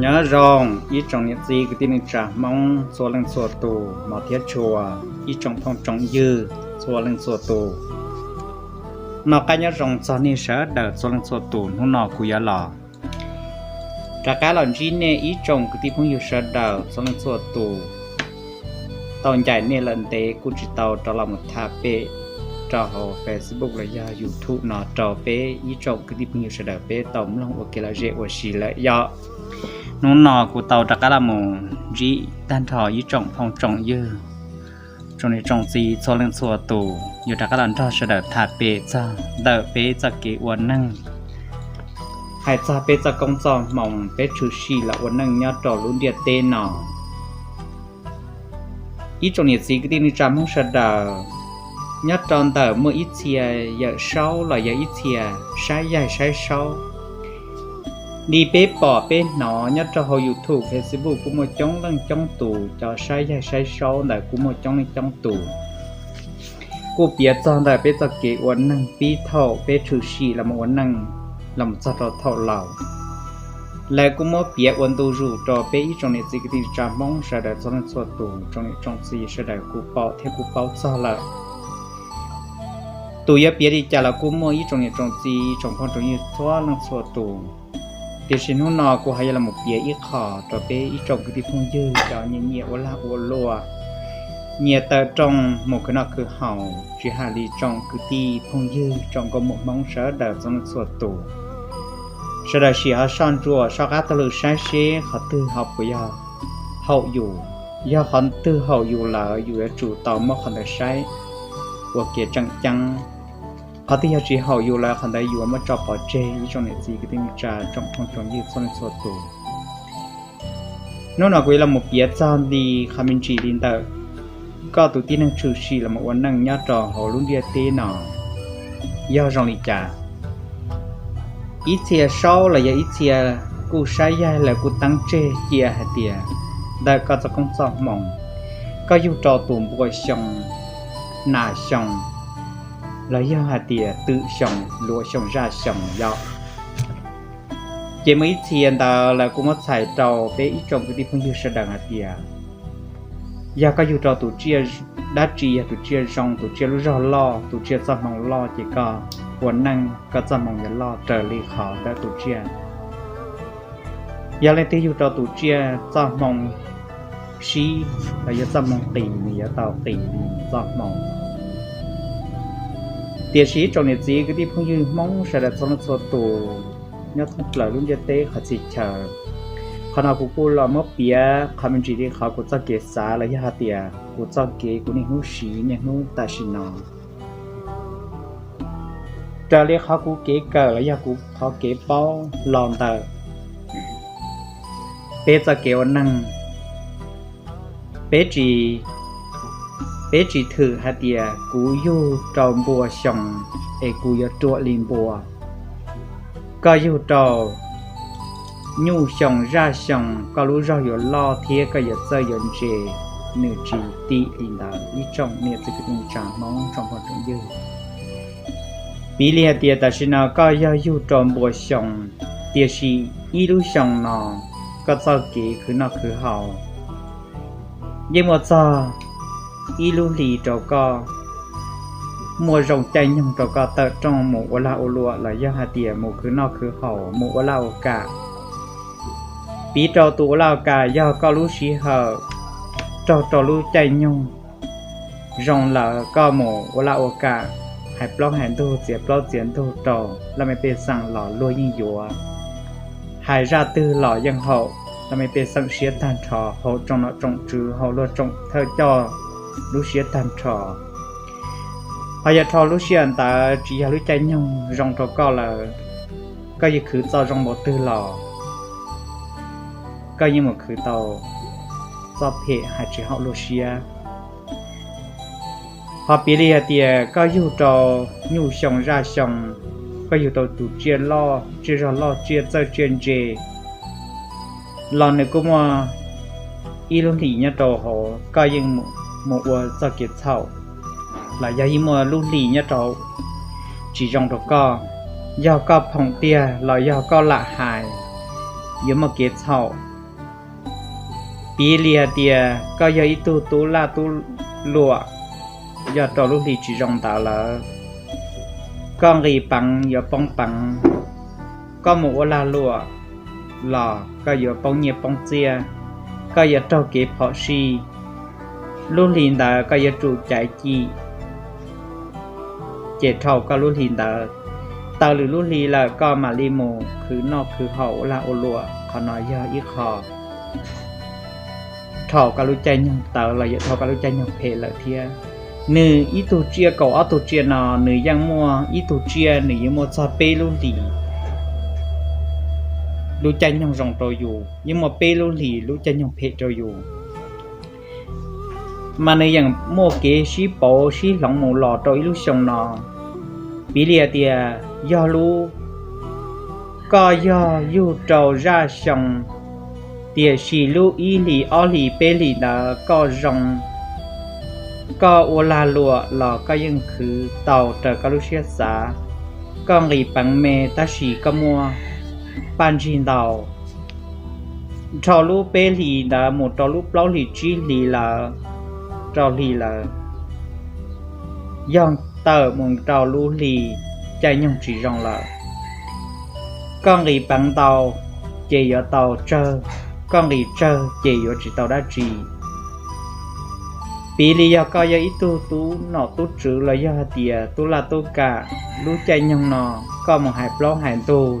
Nyob zoo ib tsoom niam txiv kwv tij neej tsa Hmoob txhua leej txhua tus, hmov thiab tshua, ib tsoom phooj tsoom ywg txhua leej txhua tus. Noj qab nyob zoo txog nej sawv daws txhua leej txhua tus. Hnub no kuv yuav los rov qab los ntsib nej ib tsoom kwv tij phooj ywg sawv daws txhua leej txhua tus. Tau ncaim nej lawm ntev kuj tsis tau rov los mus tham pem rau hauv Facebook los yog YouTube no rau peb ib tsoom kwv tij phooj ywg sawv daws peb tau mloog ua kev lom zem ua si lawm yom. Hnub no kuv tau rov qab los mus ntsib tag nrho ib tsoom phooj tsoom ywg, tsoom niam tsoom txiv txhua leej txhua tus, yuav rov qab los nrog sawv daws tham pem txog ntawm peb txoj kev ua neeg, hais txog peb txoj koob txoj hmoov, peb tshwm sim los ua neej nyob rau lub ntiaj teb no. Ib tsoom niam txiv kwv tij neej tsa Hmoob sawv daws, nyob rau ntawm muaj ib txhia yawm saub los yog ib txhia saib yaig saib saub li peb pom peb hnov nyob rau hauv YouTube, Facebook kuj muaj coob leej coob tus, cov saib yaig saib saub ntawd kuj muaj coob leej coob tus. Kuj piav txog ntawm peb txoj kev ua neeg pib thaum peb tshwm sim los mus ua neej los mus txog rau thaum laus. Lawv kuj muab piav ua ntu zus rau peb ib tsoom niam txiv kwv tij neej tsa Hmoob sawv daws txhua leej txhua tus, tsoom niam tsoom txiv sawv daws kuj pom thiab kuj paub txog lawm. Tus yuav piav li cas los kuj muaj ib tsoom niam tsoom txiv tsoom phooj tsoom ywg txhua leej txhua tus. Tiam sis hnub no kuv ho yuav los mus piav ib qho rau peb ib tsoom kwv tij phooj ywg cov nyiam nyiam ua lag ua luam, nyiam tawm rooj mus khwv noj khwv haus, tsis hais li tsoom kwv tij phooj ywg tsoom nkauj muam Hmoob sawv daws txhua leej txhua tus. Sawv daws sim ho soj ntsuam soj qab taug lw saib seb qhov twg ho puas yog haum yus. Yog qhov twg haum yus lawm yus yuav tsum tau muab qhov ntawd saib ua kev tseem ceeb. Qhov twg yog tsis haum yus lawm qhov ntawd yus muab tso pov tseg ib tsoom niam txiv kwv tij neej tsa tsoom phooj tsoom ywg txhua leej txhua tus. Hnub no kuv yuav los mus piav txog li qhov me ntsis li ntawm koj tus tib neeg tshwm sim los mus ua neej nyob rau hauv lub ntiaj teb no yog zoo li cas. Ib txhia saub los yog ib txhia kuj saib yaig lawv kuj teeb tseg cia hais tias ntawm koj txoj koob txoj hmoov, koj yug rau tus npua xyoo, nas xyoo, los yog hais tias twm xyoo, luav xyoo, zaj xyoo yom. Ces muaj ib txhia ntawd lawv kuj muab txhais rau peb ib tsoom kwv tij phooj ywg sawv daws hais tias yog koj yug rau tus tsiaj dab tsi, yog tus tsiaj zoo, tus tsiaj lub zog loj, tus tsiaj txoj hmoo loj ces koj ua neej koj txoj hmoo yuav loj raws li qhov ntawm tus tsiaj. Yog leej twg yug rau tus tsiaj txoj hmoo sib los yog txoj hmoo qis, nws yuav tau qis li txoj hmoo. Tiam sis ib tsoom niam txiv kwv tij phooj ywg Hmoob sawv daws txhua leej txhua tus nyob thoob plaws lub ntiaj teb qhov txhia chaw, qhov no kuv kuj los muab piav qhov me ntsis li qhov kuv txoj kev xav los yog hais tias kuv txoj kev kuv niaj hnub siv niaj hnub tam sim no. Raws li qhov kuv kev kawm los yog kuv qhov kev paub los ntawm peb txoj kev ua neeg, peb tsis, peb tsis thwm hais tias kuv yug rau npua xyoo es kuv yuav ruam li npua. Koj yug rau nyuj xyoo zaj xyoo, koj lub zog yuav loj thiab koj yuav txawj yuav ntse, nws tsis tim li ntawd ib tsoom niam txiv kwv tij neej tsa Hmoob tsoom phooj tsoom ywg. Piv li hais tias tam sim no koj yog yug rau npua xyoo, tiam sis ib lub xyoo no koj txoj kev khwv noj khwv haus yeej muaj txog ib lub hlis rau koj, muaj zoo caij nyoog rau koj tawm rooj mus ua lag ua luam los yog hais tias mus khwv noj khwv haus mus ua laj ua kam. Piv rau tus ua laj ua kam yog koj lub sij hawm raug rau lub caij nyoog zoo lawm koj mus ua laj ua kam, hais plaub hais ntug txiav plaub txiav ntug rau laj mej pej xeem los luag yeej yuav, hais zaj twg los yeej haum laj mej pej xeem siab tag nrho, haum tsoom nom tsoom tswv, haum luag tsoom thawj coj lub siab tag nrho. Ho yog dhau lub sij hawm ntawd tsis yog lub caij nyoog zoo rau koj lawm, koj yeej khwv txoj zoo npaum twg los koj yeej mus khwv tau txoj phem hais tsis haum luag siab. Ho piv li hais tias koj yug rau nyuj xyoo zaj xyoo, koj yug rau tus tsiaj loj tsiaj zog loj tsiaj txawj tsiaj ntse los nws kuj muaj ib lub hlis nyob rau hauv koj yeej mus ua txoj kev txhaum, los yog yeej muaj lub hlis nyob rau tsis zoo rau koj. Yog koj phoom tiag los yog koj lam hais, yuav muaj kev txhaum. Piv li hais tias koj yog ib tug tub laj tub luam, yog rau lub hli tsis zoo ntawd lawm, koj nqis peev yuav poob peev, koj mus ua lag luam los koj yuav poob nyiaj poob txiaj, koj yuav raug kev phom sij. Lub hli ntawd koj yuav tsum caiv cim, ces dhau koj lub hli ntawd. Taws lwm lub hli lawm koj mam li mus khwv noj khwv haus ua lag ua luam, qhov no yog ib qho dhau koj lub caij nyoog tawv los yog dhau koj lub caij nyoog phem lawm thiab. Nws ib tug tsiaj kaum ob tug tsiaj no nws yeej muaj ib tug tsiaj nws yeej muaj txog peb lub hlis lub caij nyoog zoo rau yus, yeej muaj peb lub hlis lub caij nyoog phem rau yus. Mas nws yeej muaj kev sib pauv sib hloov mus los rau ib lub xyoo no. Piv li hais tias yog lub, koj yog yug rau zaj xyoo, tiam sis lub ib hlis ob hlis peb hlis ntawd koj zoo, koj ua lag luam los koj yeej khwv tau raws koj lub siab xav. Koj nqis peev me tab sis koj muaj paj ntsig ntau. Dhau lub peb hlis ntawd mus rau lub plaub hlis tsib hlis lawm, rau hli lawm, yog tawm mus rau lub hli caij nyoog tsis zoo lawm. Koj nqis peev ntau ces yuav tau tsawg, koj nqis tsawg ces yuav tsis tau dab tsi. Piv li yog koj yog ib tug tub nom tub tswv los yog hais tias tub laj tub kam, lub caij nyoog no koj mus hais plaub hais ntug,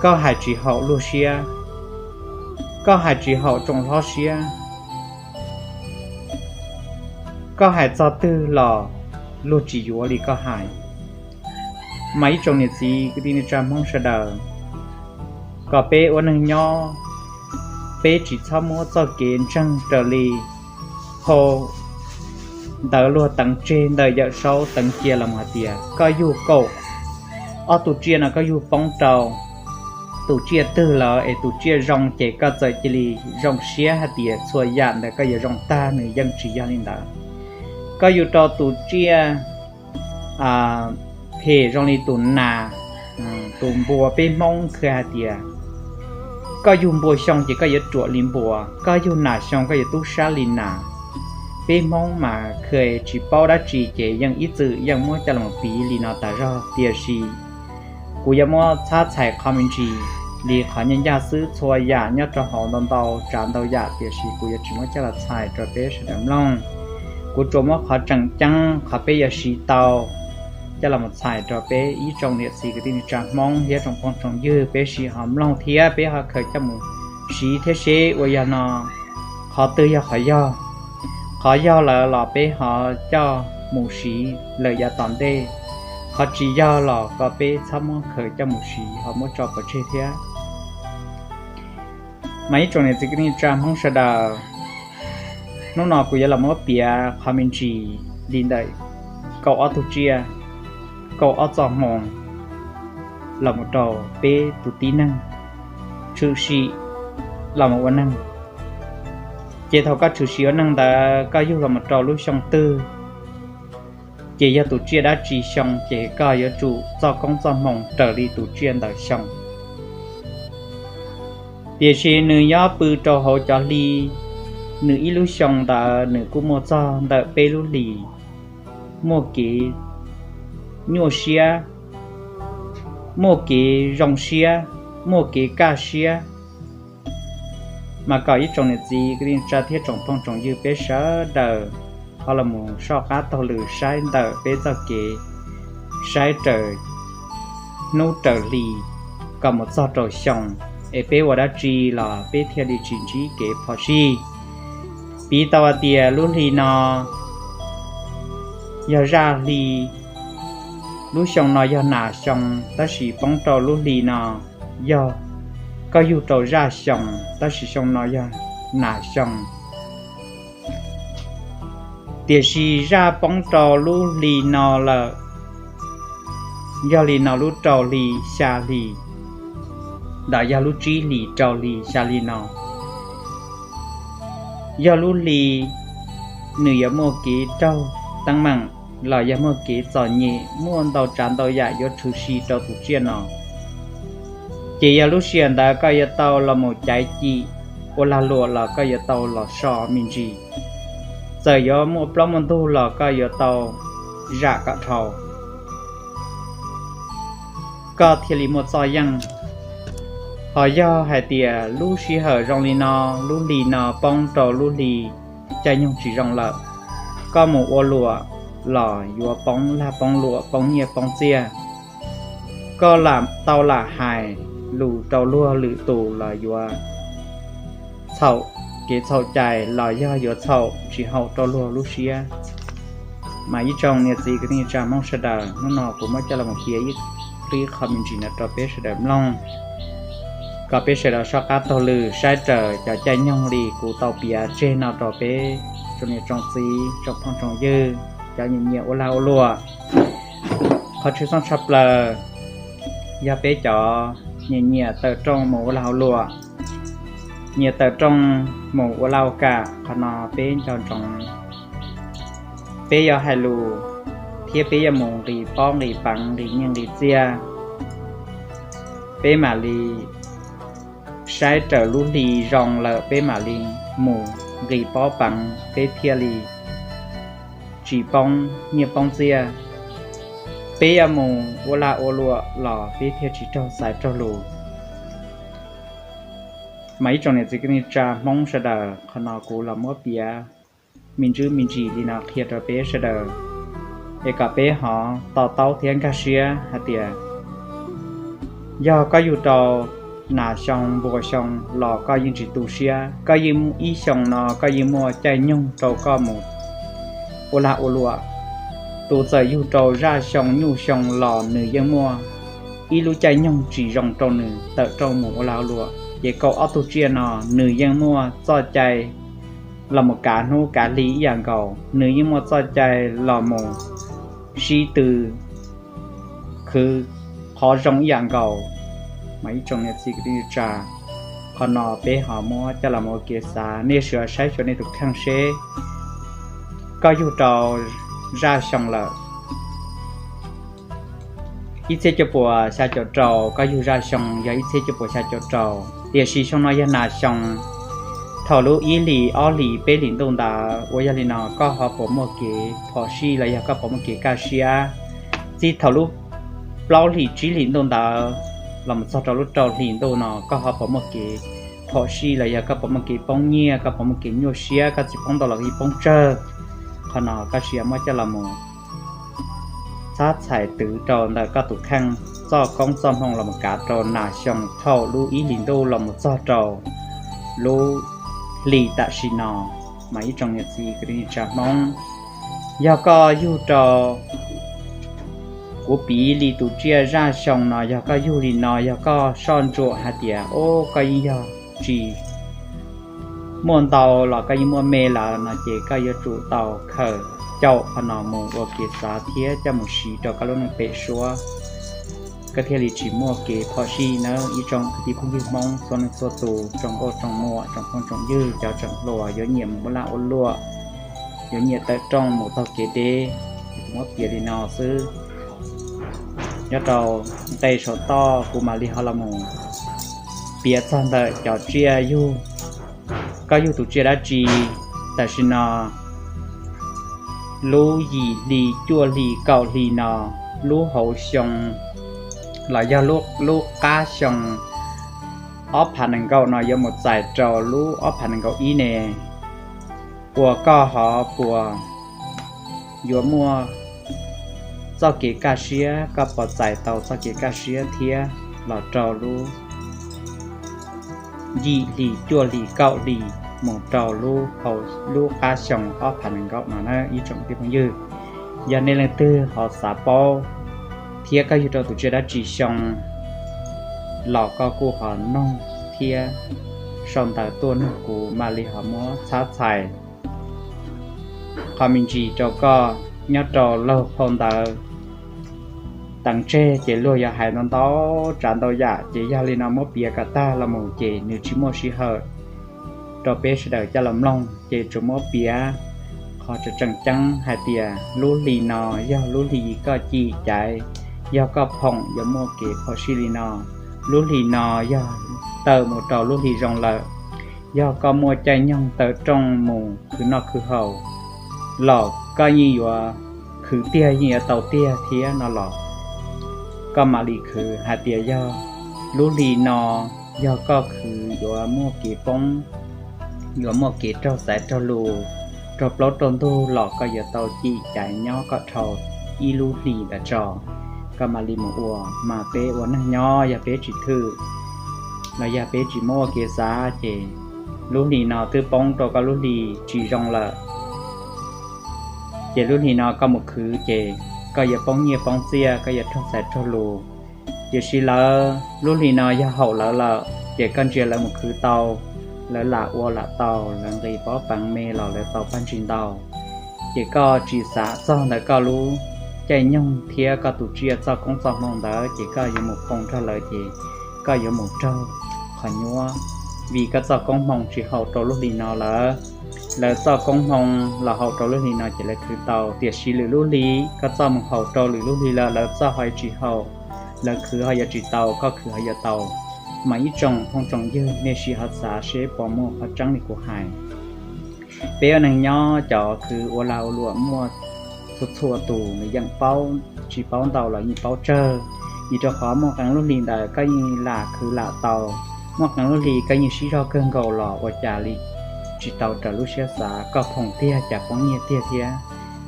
koj hais tsis haum luag siab, koj hais tsis haum tsoom hlob siab, koj hais txog twg los luag tsis yuav li koj hais. Mas ib tsoom niam txiv kwv tij neej tsa Hmoob sawv daws, kom peb ua neeg nyob, peb tsis txhob muab txoj kev ntseeg raws li phau ntawv luag teev tseg ntawm Yawm Saub teev cia los hais tias koj yug kaum ob tus tsiaj no koj yug poob rau tus tsiaj twg lawm es tus tsiaj zoo ces koj txawm cia li zoo siab hais tias txhua yam ntawd koj yuav zoo tag, nws yeej tsis yog li ntawd. Koj yug rau tus tsiaj phem zoo li tus nas, tus npua, peb Hmoob khw hais tias koj yug npua xyoo ces koj yuav ruam li npua, koj yug nas xyoo koj yuav tub sab li nas. Peb Hmoob mas khw tsis paub dab tsi ces yeej ib txwm yeej muab coj los piv li no tas zog, tiam sis kuv yuav muab txhab txhais qhov me ntsis li qhov ncaj ncaj xwb, txhua yam nyob rau hauv ntau ntau tsav ntau yam, tiam sis kuv yuav tsis muab coj los txhais rau peb sawv daws mloog. Kuv tsuas muab qhov tseem ceeb qhov peb yuav siv tau coj los txhais rau peb ib tsoom niam txiv kwv tij neej tsa Hmoob thiab tsoom phooj tsoom ywg peb sib ho mloog thiab peb ho khaws coj mus siv thiab seb ua yog no qhov twg yog qhov yog. Qhov yog lawm los peb ho coj mus siv lawm yav tom ntej, qhov tsis yog los kom peb txhob muab khaws coj mus siv ho muab tso pov tseg thiab. Mas ib tsoom niam txiv kwv tij neej tsa Hmoob sawv daws, hnub no kuv yuav los muab piav qhov me ntsis li ntawm kaum ob tug tsiaj, kaum ob txoj hmoo los mus rau peb tus tib neeg tshwm sim los mus ua neeg. Ces thaum koj tshwm sim ua neeg ntawd koj yug los mus rau lub xyoo twg, ces yog tus tsiaj dab tsi xyoo ces koj yuav tsum txoj koob txoj hmoo raws li tus tsiaj ntawd xyoo. Tiam sis nws nyob pw rau hauv cov hli, nws ib lub xyoo ntawd nws kuj muaj txog ntawm peb lub hlis, muaj kev nyuaj siab, muaj kev zoo siab, muaj kev kaj siab. Mas kom ib tsoom niam txiv kwv tij neej tsa thiab tsoom phooj tsoom ywg peb sawv daws ho los mus soj qab taug lw saib ntawm peb txoj kev, saib raws hnub raws hli kom mus txog rau xyoo, es peb ua dab tsi los peb thiaj li tsis ntsib kev phom sij. Piv tau hais tias lub hli no yog zaj hli, lub xyoo no yog nas xyoo, tab sis poob rau lub hli no yog koj yug rau zaj xyoo, tab sis xyoo no yog nas xyoo. Tiam sis zaj poob rau lub hli no lawm, yog li no lub rau hli xya hli, ntawm yog lub tsib hlis rau hli xya hli no, yog lub hli nws yuav muaj kev raug teeb meem los yog muaj kev txom nyem, muaj ntau tsav ntau yam yuav tshwm sim rau tus tsiaj no. Ces yog lub sij hawm ntawd koj yuav tau los mus caiv cim ua lag luam los koj yuav tau los so me ntsis. Txawm yuav muaj plaub muaj ntug los koj yuav tau zam kom dhau, koj thiaj li muaj txoj yeej. Ho yog hais tias lub sij hawm zoo li no, lub hli no poob rau lub hli caij nyoog tsis zoo lawm, koj mus ua luam los yuav poob lag poob luam, poob nyiaj poob txiaj. Koj lam tau lam hais lus rau luag lwm tus los yuav txhaum kev txhaum cai los yog yuav txhaum tsis haum rau luag lub siab. Mas ib tsoom niam txiv kwv tij tsa Hmoob sawv daws, hnub no kuv muab coj los mus piav ib qho me ntsis no rau peb sawv daws mloog, kom peb sawv daws soj qab taug lw saib raws cov caij nyoog li kuv tau piav tseg no rau peb tsoom niam tsoom txiv, tsoom phooj tsoom ywg, cov nyiam nyiam ua lag ua luam. Qhov tshwj xeeb tshaj plaws yog peb cov nyiam nyiam tawm rooj mus ua lag ua luam, nyiam tawm rooj mus ua laj ua kam, qhov no peb nco ntsoov. Peb yuav hais lus thiab peb yuav mus nqis pob nqis peev, nqis nyiaj nqis txiaj, peb mam li saib raws lub hli zoo lawm peb mam li mus nqis pob peev, peb thiaj li tsis poob nyiaj poob txiaj. Peb yuav mus ua lag ua luam los peb thiaj tsis raug xaiv raug lus. Mas ib tsoom niam txiv kwv tij tsa Hmoob sawv daws, qhov no kuv los muab piav me ntsis me ntsis li no qhia rau peb sawv daws, es kom peb ho to taub thiab nkag siab hais tias yog koj yug rau nas xyoo npua xyoo los koj yeej tsis tu siab, koj yeej ib xyoo no koj yeej muaj caij nyoog rau koj mus ua lag ua luam. Tus txawm yug rau zaj xyoo nyuj xyoo los nws yeej muaj ib lub caij nyoog tsis zoo rau nws tawm rooj mus ua lag ua luam. Ces kaum ob tug tsiaj no nws yeej muaj txoj cai los mus kav hnub kav hli ib yam nkaus, nws yeej muaj txoj cai los mus sib tw khwv qhov zoo ib yam nkaus. Mas ib tsoom niam txiv kwv tij tsa, qhov no peb ho muab coj los ua kev xav, nej sawv daws saib xyuas nej tus kheej seb koj yug rau zaj xyoo lawm ib txhiab cuaj puas xya caum rau, koj yug zaj xyoo yog ib txhiab cuaj puas xya caum rau, tiam sis xyoo no yog nas xyoo. Thaum lub ib hlis ob hlis peb hlis ntuj ntawd uas yog li no koj ho puas muaj kev phom sij los yog koj puas muaj kev kaj siab? Txij thaum lub plaub hlis tsib hlis ntuj ntawd los mus txog rau lub rau hlis ntuj no koj ho puas muaj kev phom sij los yog koj puas muaj kev poob nyiaj, koj puas muaj kev nyuaj siab, koj tsis poob ntau los koj yeej poob tsawg? Qhov no koj sim muab coj los mus txhab txhais twv rau ntawm koj tus kheej, txoj koob txoj hmoo los mus kav rau nas xyoo thaum lub ib hlis ntuj los mus txog rau lub hlis tam sim no. Mas ib tsoom niam txiv kwv tij tsa Hmoob, yog koj yug rau, kuv piv li tus tsiaj zaj xyoo no, yog koj yug li no, yog koj soj ntsuam hais tias o koj yeej yog tsis muaj ntau los koj yeej muaj me lawm no ces koj yuav tsum tau khaws caum qhov no mus ua kev xav thiab coj mus siv rau koj lub neej pem suab, koj thiaj li tsis muaj kev phom sij nawb ib tsoom kwv tij phooj ywg Hmoob txhua leej txhua tus, tsoom nkauj tsoom muam, tsoom phooj tsoom ywg, cov tseem hluas yuav nyiam mus ua lag ua luam, yuav nyiam tawm rooj mus taug kev deb. Kuv muab piav li no xwb. Nyob rau nqe saum toj kuv mam li ho los mus piav txog ntawm cov tsiaj yug, koj yug tus tsiaj dab tsi tam sim no. Lub yim hli cuaj hli kaum hli no, lub hauv xyoo los yog lub qab xyoo ob phav nees nkaum no yuav mus txais rau lub ob phav nees nkaum ib ne, uas koj ho puas yuav muaj txoj kev kaj siab, koj puas txais tau txoj kev kaj siab thiab los rau lub yim hli cuaj hli kaum hli mus rau lub hauv lub qab xyoo ob phav nees nkaum no na ib tsoom kwv tij phooj ywg. Yog nej leej twg ho xav paub thiab koj yug rau tus tsiaj dab tsi xyoo los koj kuj ho noog thiab sau ntawv tuaj noog kuv mam li ho muab txhab txhais qhov me ntsis rau koj. Nyob rau laug phau ntawv teev tseg ces luag yuav hais ntau ntau tsav ntau yam ces yog li no muab piav kom tag los mus ces nws tsis muaj sij hawm rau peb sawv daws coj los mloog ces tsuas muab piav qhov tseem tseem ceeb hais tias lub hli no yog lub hli koj cim caiv, yog koj phoom yuav muaj kev phom sij li no. lub hli no yog tawm mus rau lub hli zoo lawm. Yog koj muaj caij nyoog taw rooj mus khwv noj khwv haus los koj yeej yuav khwv tiag, yeej yuav tau tiag thiab no los koj mam li khwv. Hais tias yog lub hli no yog koj khwv yuav muaj kev poob, yuav muaj kev raug xaiv raug lus, raug plaub raug ntug los koj yuav tau cim cais nyob kom dhau ib lub hlis ntawd tso, koj mam li mus ua. Mas peb ua neeg nyob yog peb tsis thwm los yog peb tsis muab ua kev xav ces lub hli no twb poob rau koj lub hli tsis zoo lawm. Ces lub hli no koj mus khwv ces koj yuav poob nyiaj poob txiaj, koj yuav raug xaiv raug lus. Tiam sis lawv lub hli no yog haum lawv lawm ces koj ntsia lawv mus khwv tau, lawv lam ua lam tau, lawv nqis pob peev me los lawv tau paj ntsig ntau. Ces koj tsis xav txog ntawm koj lub caij nyoog thiab koj tus tsiaj txoj koob txoj hmoo ntawd ces koj yuav mus phoom nrog lawv ces koj yuav mus raug qhov nyuaj, vim koj txoj koob hmoo tsis haum rau lub hli no lawm. Lawv txoj koob hmoo los haum rau lub hli no ces lawv khwv tau, tiam sis lwm lub hli koj txoj mus haum rau lwm lub hli lawm, lawv txoj ho tsis haum, lawv khwv ho yuav tsis tau, koj khwv ho yuav tau. Mas ib tsoom phooj tsoom ywg, nej sim ho xav seb puas muaj qhov tseeb li kuv hais. Peb ua neeg nyob cov khwv ua lag ua luam muaj txhua txhua tus, nws yeej paub, tsis paub ntau los yeej paub tsawg. Vim rau qhov muaj qee lub hli ntawd koj yeej lam khwv lam tau, muaj qee lub hli koj yeej sib zog kawg nkaus los ua cas li tsis tau raws lub siab xav, koj phoom tiag cas poob nyiaj tiag thiab.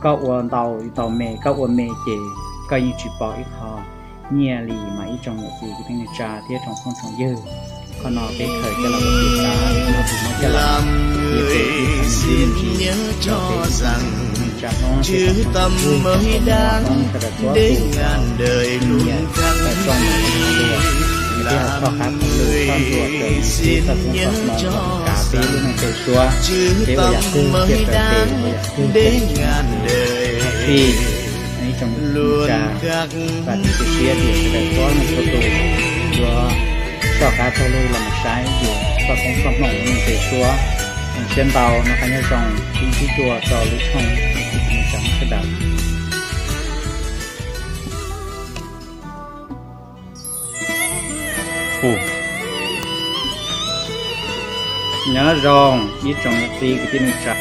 Koj ua ntau ntau me, koj ua me ces koj yeej tsis pom ib qho nyiaj li. Mas ib tsoom niam txiv kwv tij neej tsa thiab tsoom phooj tsoom ywg, qhov no peb khaws coj los ua kev xav, qhov no tus muab coj los ua kev ib qho me ntsis rau peb ib tsoom neej tsa Hmoob thiab tsoom phooj tsoom ywg, tsoom Hmoob sawv daws txhua tus, nyiam tawm rooj mus ua, peb ho soj qab thaum lwm txoj ntsuas raws xib txoj koob txoj hmoo los kav peb lub neej peb suab, peb ua yam twg thiaj raws tes, ua yam twg thiaj tsis muaj kev fij. Ib tsoom niam txiv kwv tij neej tsa, vam thiab cia siab tias sawv daws txhua leej txhua tus yuav soj qab taug lw los mus saib yus txoj koob txoj hmoo lub neej peb suab, zoo siab ntau, noj qab nyob zoo, sib ntsib dua rau lub tshooj kwv tij neej tsa Hmoob sawv daws. Nyob zoo ib tsoom niam txiv kwv tij neej tsa.